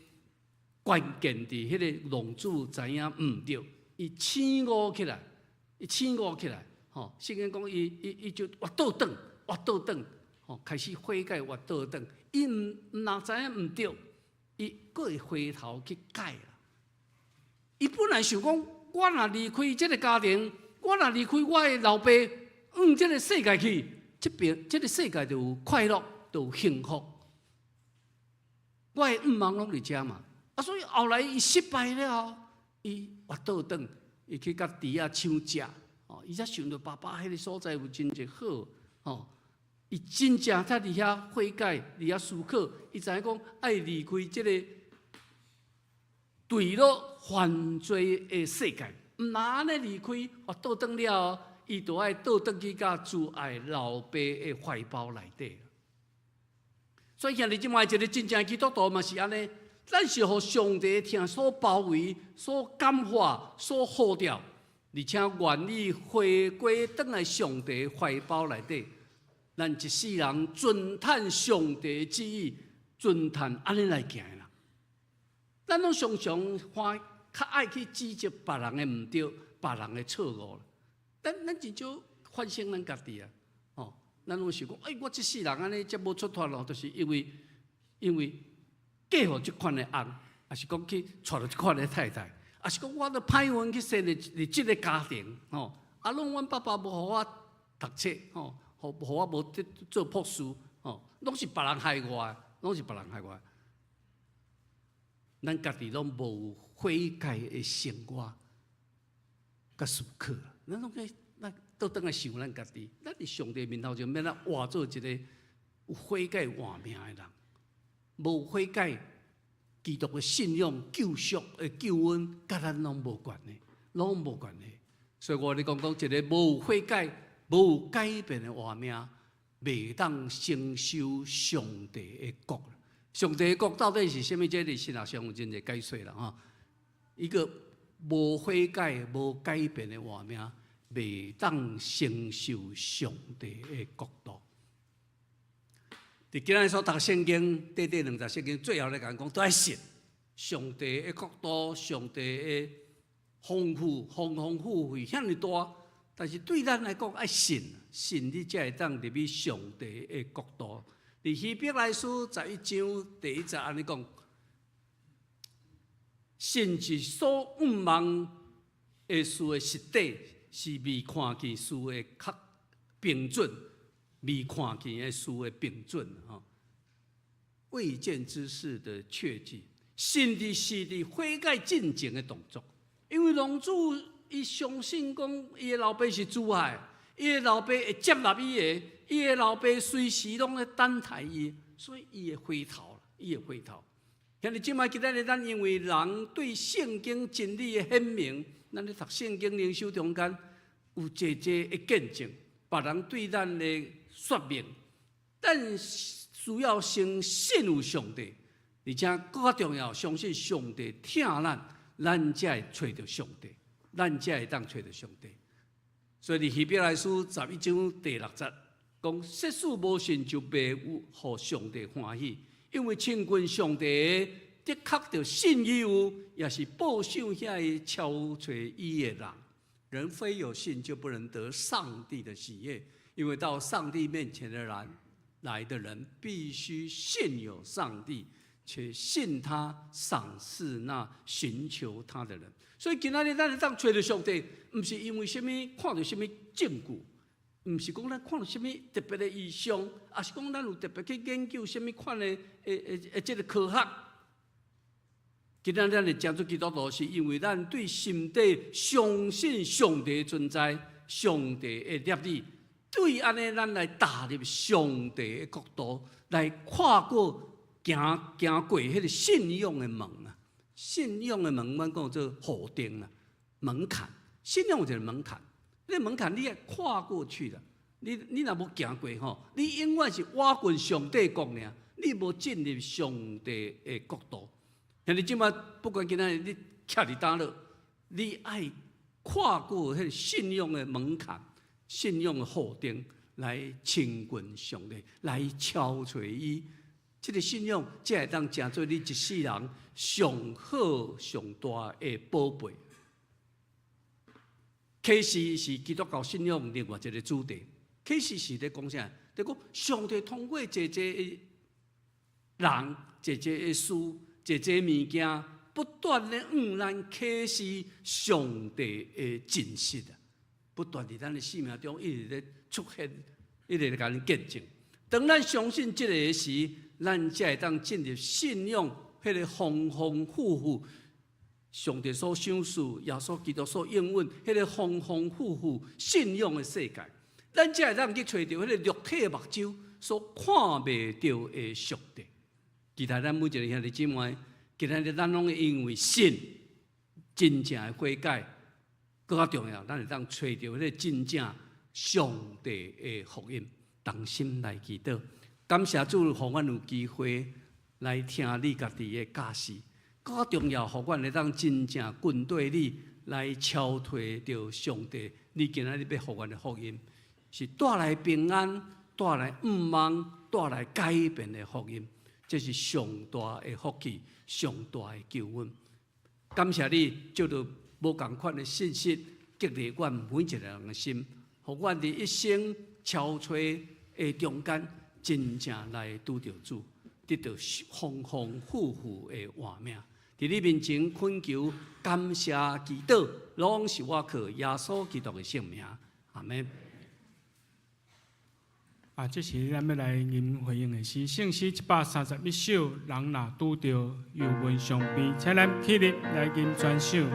關鍵佇彼个浪子知影毋對，伊醒悟起來，伊醒悟起來，吼，聖經講伊伊伊就倚倒轉，倚倒轉，吼，開始悔改，倚倒轉，伊毋若知影毋對，伊閣會回頭去改啦。伊本來想講，我若離開這个家庭，我若離開我的老爸，往這个世界去，這邊這个世界就有快樂，就有幸福。我的願望攏佇遮嘛。啊，所以後來伊失敗了後，伊倚倒轉，伊去共豬仔搶食，哦，伊才想著爸爸彼个所在有真濟好，吼，伊真正才佇遐悔改，佇遐思考，伊知影講愛離開這个墜落犯罪的世界，毋若按呢離開，哦，倒轉了後，伊就愛倒轉去佮慈愛老爸的懷抱內底。所以兄弟姊妹，一个真正的基督徒嘛是按呢，咱是予上帝的疼所包圍、所感化、所呼召，而且願意回歸轉來上帝懷抱內底。咱一世人遵趁上帝旨意，遵趁按呢來行的啦。咱攏常常歡較愛去指責別人的毋對，別人的錯誤。咱真少反省咱家己啊！哦，咱攏想講，欸，我這世人按呢遮無出脫路，就是因為嫁予這款的翁，抑是講去娶著這款的太太，抑是講我都歹運去生佇這个家庭，吼，啊，攏阮爸爸無予我讀冊，吼，予我無得做博士，吼，攏是別人害我的，攏是別人害我的。咱家己攏無悔改的生活，佮思考，咱攏去咱倒轉來想咱家己，咱佇上帝面頭前欲按怎活做一个有悔改活命的人，無悔改，基督的信仰、救贖的救恩，佮咱攏無關係，攏無關係。所以我咧講講一个無悔改、無改變的活命，袂當承受上帝的國。上帝的國到底是啥物？這佇神學上有真濟解說啦，吼。一個無悔改、無改變的活命，袂當承受上帝的國度。佇今仔日所讀聖經，短短兩節聖經，最後咧共講，都愛信上帝的國度，上帝的豐富、豐豐富富遐爾大，但是對咱來講，愛信，信你才會當入去上帝的國度。佇希伯來書11章第1節按呢講，信是所向望的事的實底，是未看見事的確憑準，未看見的事的憑準，吼。未見之事的確據，信是佇悔改進前的動作。因為浪子伊相信講，伊的老爸是慈愛，伊的老爸會接納伊的，伊的老爸隨時攏咧等待伊，所以伊會回頭，伊會回頭。兄弟姊妹，今仔日咱因為人對聖經真理的顯明，咱咧讀聖經靈修中間有濟濟的見證，別人對咱的說明，咱需要先信有上帝，而且閣較重要，相信上帝疼咱，咱才會揣著上帝，咱才會當揣著上帝。所以佇希伯來書11章第6節講：設使無信就袂有予上帝歡喜，因為親近上帝的確著信伊有，也是報賞遐個敲揣伊的人。人非有信就不能得上帝的喜悅，因為到上帝面前的人來的人必須信有上帝，且信他賞賜那尋求他的人。所以今仔日咱會當揣著上帝，毋是因為啥物看著啥物證據，毋是講咱看著啥物特別的異象，抑是講咱有特別去研究啥物款的的這个科學。今仔日咱會成做基督徒，是因為咱對心底相信上帝的存在，上帝的立意，對按呢，咱來踏入上帝的國度，來跨過行行過彼个信仰的門啊！信仰的門，阮講做予定啊，門檻。信仰有一个門檻，那個門檻你愛跨過去啦。你若無行過吼，你永遠是倚近上帝國爾，你無進入上帝的國度。兄弟姊妹，不管今仔日你徛佇佗落，你愛跨過彼个信仰的門檻、信仰的予定，來親近上帝，來敲揣伊。這个信仰才會當成做你一世人上好上大的寶貝。啟示是基督教信仰另外一个主題。啟示是咧講啥？咧講上帝通過濟濟人、濟濟的事、濟濟物件，不斷咧向咱啟示上帝的真實啊！不斷佇咱的生命中一直咧出現，一直咧共咱見證。當咱相信這个時，咱才會當進入信仰彼个豐豐富富，上帝所賞賜、耶穌基督所應允彼个豐豐富富信仰的世界，咱才會當去揣著彼个肉體的目睭所看袂著的上帝。期待咱每一个兄弟姊妹，今仔日咱攏會因為信真正的悔改，閣較重要，咱會當揣著彼个真正上帝的福音，同心來祈禱。感謝主，予阮有機會來聽你家己的教示，閣較重要，予阮會當真正跟綴你來敲揣著上帝。你今仔日欲予阮的福音，是帶來平安、帶來向望、帶來改變的福音。這是上大的福氣，上大的救恩。感謝你，借著無仝款的信息，激勵阮每一个人的心，予阮佇一生敲揣的的中間，真正來拄著主，得到豐豐富富的活命。佇你面前懇求、感謝、祈禱，攏是我靠耶穌基督的聖名。阿們。啊，這時咱欲來吟回應的詩，聖詩131首，人若拄著油溫傷悲，請咱起立來吟全首。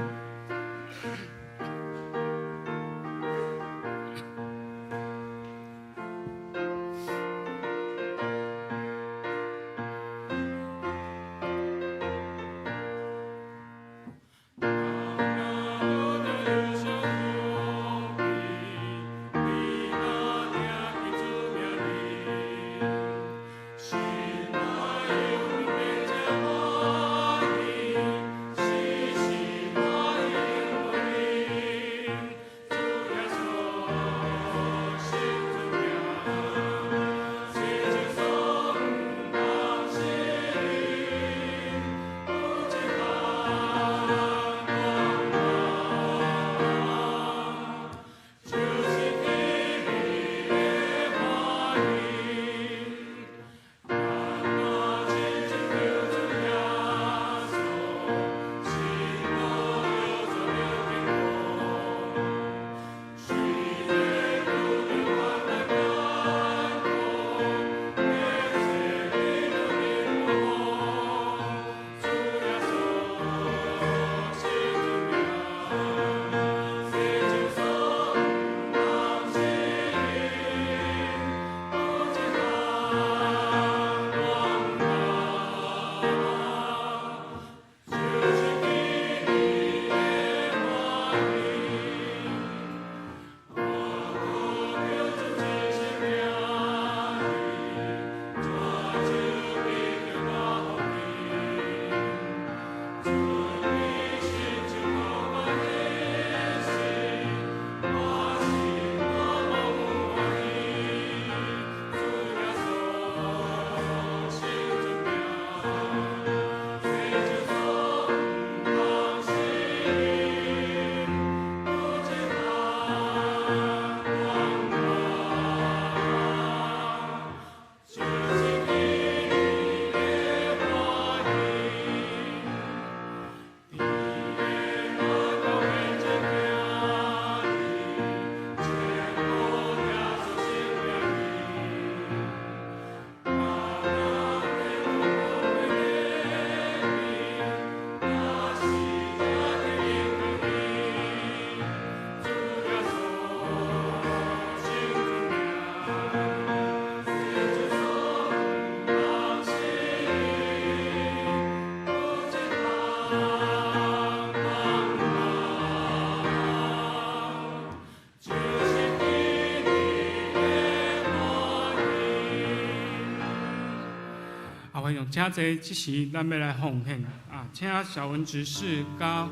請坐，這時咱欲來奉獻啊！請小文執事佮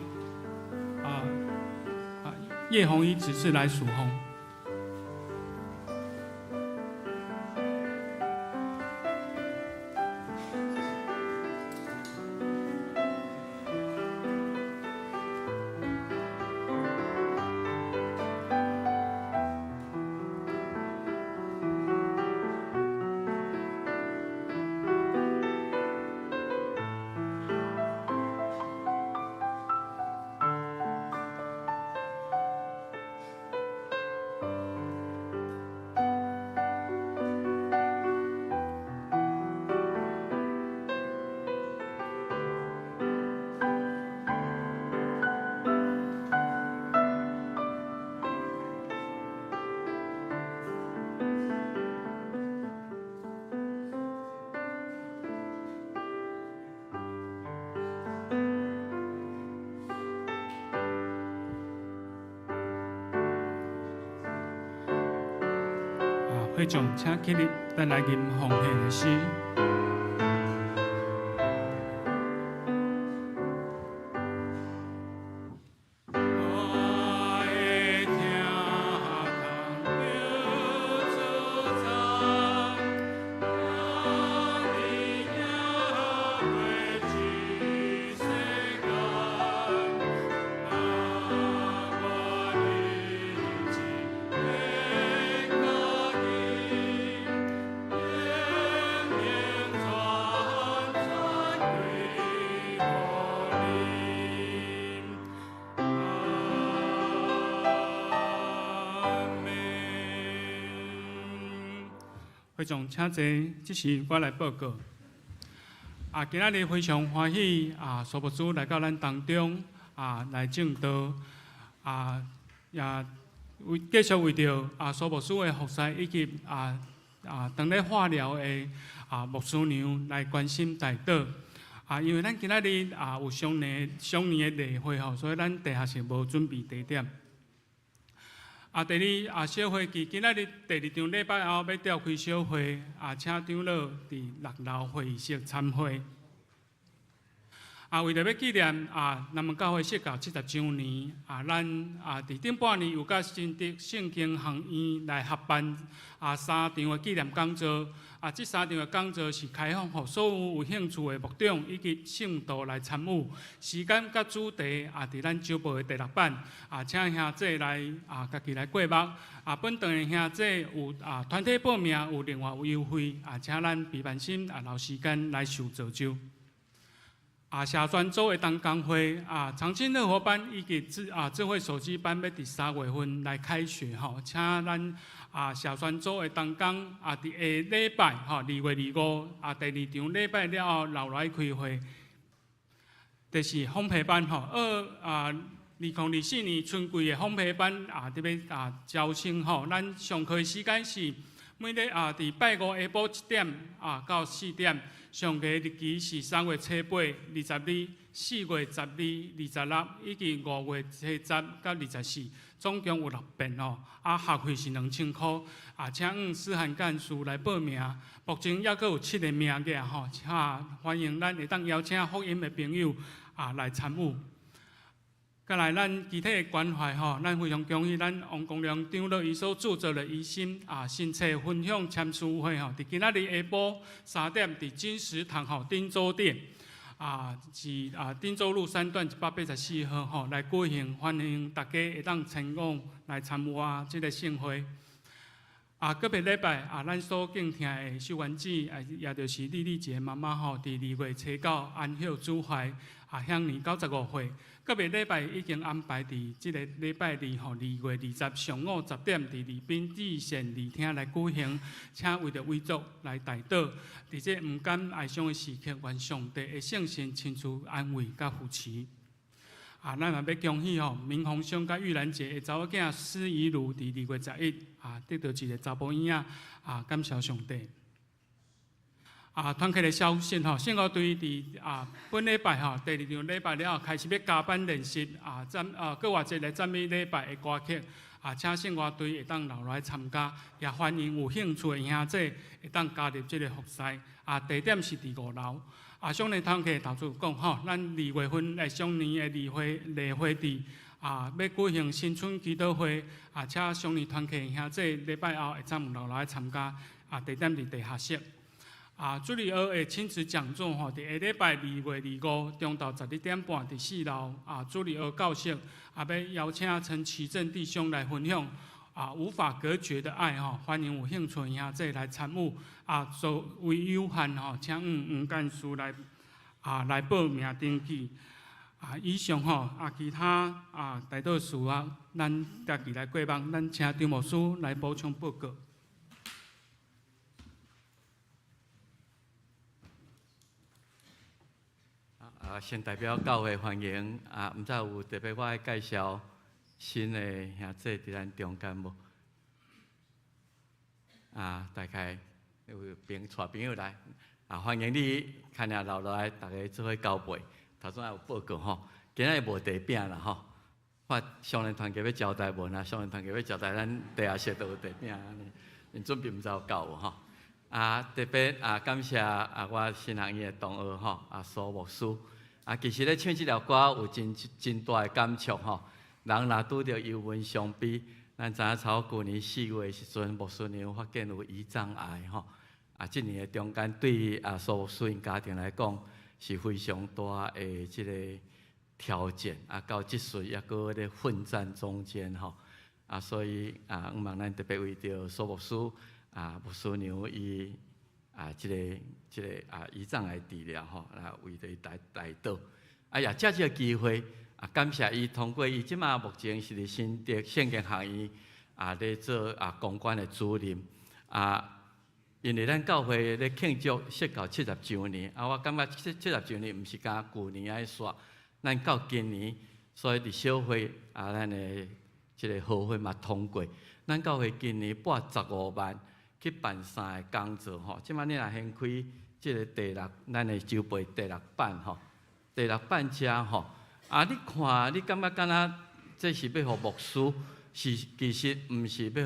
葉紅衣執事來數奉。會眾請起立，咱來吟奉獻的詩。會長請坐，這是我來報告。今仔日非常歡喜啊，蘇牧師來到咱當中啊，來證道啊，也為繼續為著啊蘇牧師的服侍以及當咧化療的牧師娘來關心代禱。因為咱今仔日有雙年的例會吼，所以咱地下室無準備地點。第二小會議今仔日第二場禮拜後欲召開小會，請長老佇六樓會議室參會。為著欲紀念南門教會設教70週年，咱佇頂半年有佮新竹聖經學院來合辦三場的紀念講座。這三場的講座是開放予所有有興趣的牧長以及聖徒來參與。時間佮主題佇咱週報的第六版。請兄弟來家己來過目。本堂的兄弟有團體報名有另外有優惠。請咱平常心留時間來受造就。社專組的同工會長青樂活班以及智慧手機班欲佇3月份來開學吼，請咱社專組的同工佇下禮拜吼，2月25第二場禮拜了後留來開會。第四烘焙班吼，2024年春季的烘焙班佇欲招生吼，咱上課的時間是每日佇拜五下晡1點到4點。上課日期是3月初8、22、4月12、26以及5月初10佮24，總共有六遍吼。學費是2000箍。請向思涵幹事來報名。目前猶閣有七个名額吼，請歡迎咱會當邀請福音的朋友來參與。再來，咱其他的關懷吼，咱非常恭喜咱王光良長老伊所著作的醫心新冊分享簽書會吼，佇今仔日下晡3點，佇金石堂吼汀州店是汀州路三段184號吼來舉行，歡迎大家會當前往來參加這个盛會。隔別禮拜咱所敬聽的秀媛姊，也就是麗麗姐媽媽吼，佇2月初9安息主懷，享年95歲。隔別禮拜已經安排佇這个禮拜二吼，2月20上午10點，佇禮賓至善二廳來舉行，請為著遺族來代禱。佇這毋甘哀傷的時刻，願上帝的聖神親自安慰佮扶持。咱嘛欲恭喜吼，明鴻兄佮玉蘭姐的查某囝施怡如佇2月11得著一个查埔嬰仔，感謝上帝。團契的消息吼，聖樂隊佇本禮拜吼，第二場禮拜了後開始欲加班練習讚閣活節來讚美禮拜的歌曲，請聖樂隊會當留來參加，也歡迎有興趣的兄弟會當加入這个服侍。地點是佇五樓。少年團契頭拄講吼，咱2月份的少年的例會佇欲舉行新春祈禱會，請少年團契兄弟禮拜後會當留來參加。地點佇地下室。主日學的親子講座吼，佇下禮拜2月25中晝12點半，佇四樓主日學教室，欲邀請陳啟正弟兄來分享無法隔絕的愛吼，歡迎有興趣兄弟來參與。座位有限吼，請黃幹事來報名登記。以上吼其他代禱事項，咱家己來過目，咱請張牧師來補充報告。先代表教會歡迎毋知有特別我愛介紹新的兄弟佇咱中間無？大概有朋帶朋友來，歡迎你，牽爾留落來，逐家做伙交陪。頭先有報告吼，今仔日無茶餅啦吼，我少年團契欲招待無？若少年團契欲招待，咱地下室都有茶餅，𪜶準備毋知有夠無吼。特別感謝我神學院的同學吼，蘇牧師。其實咧唱這條歌有真真大的感觸吼。人若拄著憂悶傷悲，咱知影差舊年4月的時陣，牧師娘發現有胰臟癌吼。這年的中間對蘇牧師𪜶家庭來講是非常大的這個挑戰。到這歲猶閣咧奮戰中間吼。所以向望咱特別為著蘇牧師牧師娘伊這個胰臟癌治療吼，來為著伊代禱。也藉這個機會感謝伊通過伊這馬目前是佇新竹聖經學院咧做公關的主任。因為咱教會咧慶祝設教70週年，啊，我感覺七十周年毋是干舊年愛煞，咱到今年，所以佇小會啊，咱的這个和會嘛通過，咱教會今年撥15萬去辦三个講座吼。這擺你若掀開這个第六，咱的周報第六版吼，第六版遮吼，啊，你看你感覺敢若這是欲予牧師，是其實毋是欲予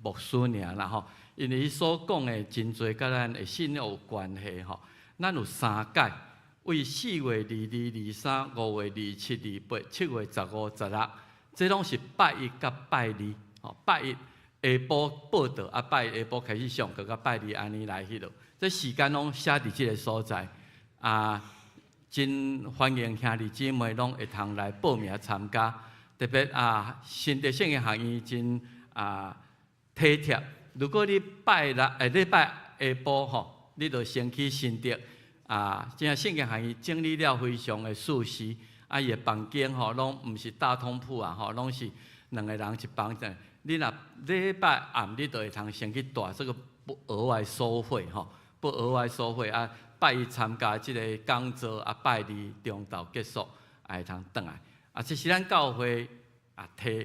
牧師爾啦吼。因為伊所講的真濟佮咱的信仰有關係吼。咱有三屆，為4月22、23、5月27、28、7月15、16，這攏是拜一佮拜二吼。拜一下晡報到，啊拜一下晡開始上課，佮拜二按呢來彼落。這時間攏寫佇這个所在，啊，真歡迎兄弟姊妹攏會通來報名參加。特別啊，新德聖經學院真啊體貼。如果你拜六下禮拜下晡吼，你就先去新竹啊，這聖經學院整理了非常的舒適，啊，伊的房間吼攏毋是大通鋪啊，吼，攏是兩个人一房間。你若禮拜暗，你就會通先去蹛，這个不額外收費吼，不額外收費啊。拜一參加這个講座啊，拜二中晝結束，啊會通轉來。啊，這是咱教會啊提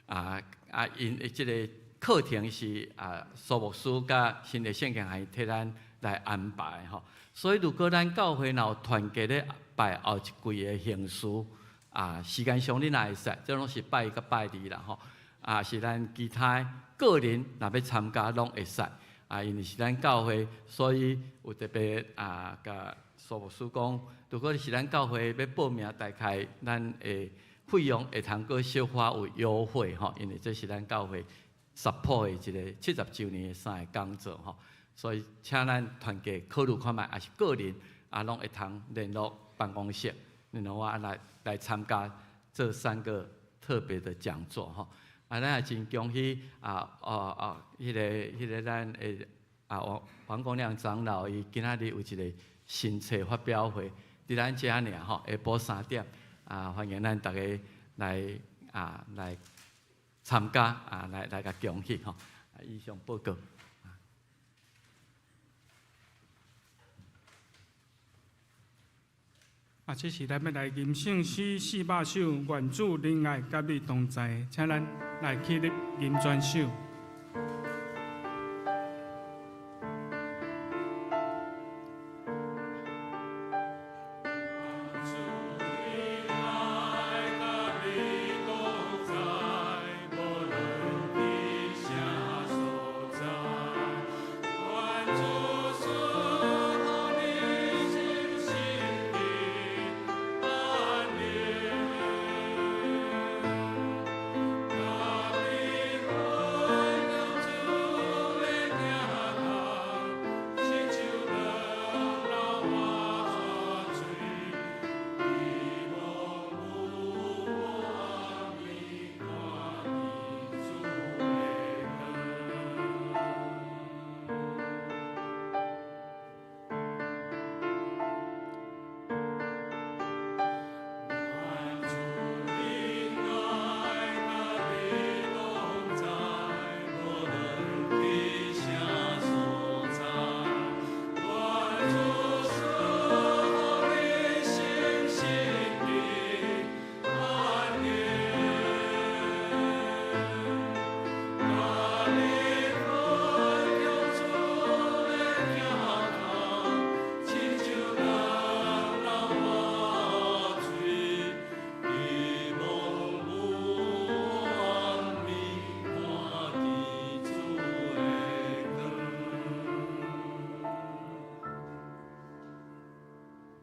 啊啊𪜶的這个課程是啊蘇牧師佮新的聖經學院替咱來安排吼。所以如果咱教會若有團結咧拜後一季的行事啊，時間上你若會使，這攏是拜一佮拜二啦吼。啊，是咱其他個人若欲參加攏會使。啊，因為是咱教會，所以有特別啊，共蘇牧師講，如果是咱教會欲報名，大概咱的費用會通閣小可有優惠吼，因為這是咱教會 support 的一个70週年的三个講座吼，所以請咱團結考慮看覓，抑是個人啊，攏會通聯絡辦公室，聯絡我來參加這三個特別的講座吼。啊，咱也真恭喜啊！哦哦，彼个咱的啊王王光亮長老，伊今仔日有一个新冊發表會，佇咱遮爾吼，下晡3點啊，歡迎咱逐家來啊來參加啊，來共恭喜吼。以上報告。啊，這時咱欲來吟聖詩400首，願主仁愛佮你同在，請咱來起立吟全首。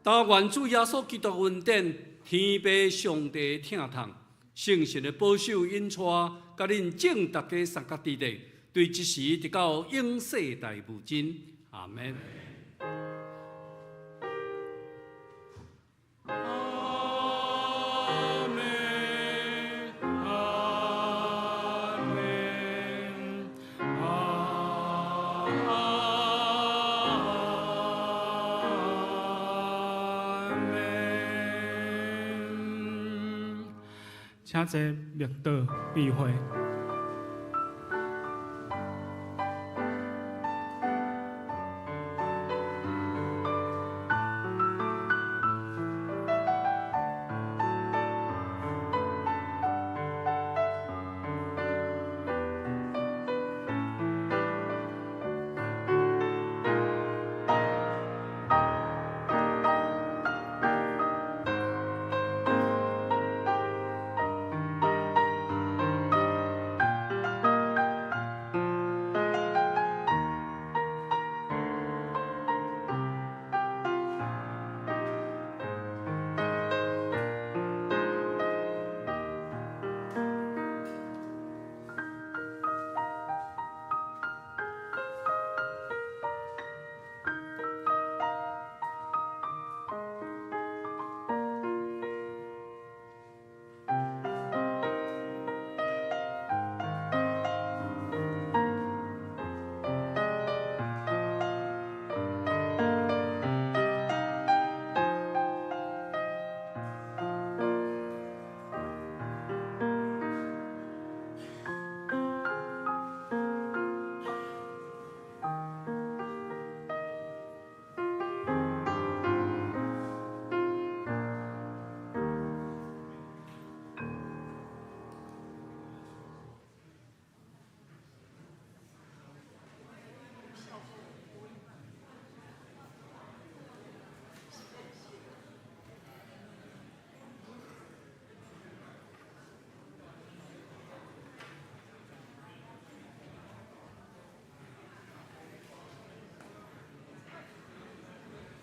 但願主耶穌基督恩典，天父上帝疼痛，聖神的保守引帶，佮恁眾逐家相佮佇咧，對這時直到永世代無盡。阿們。阿們，阿們，阿們。請坐默禱閉會。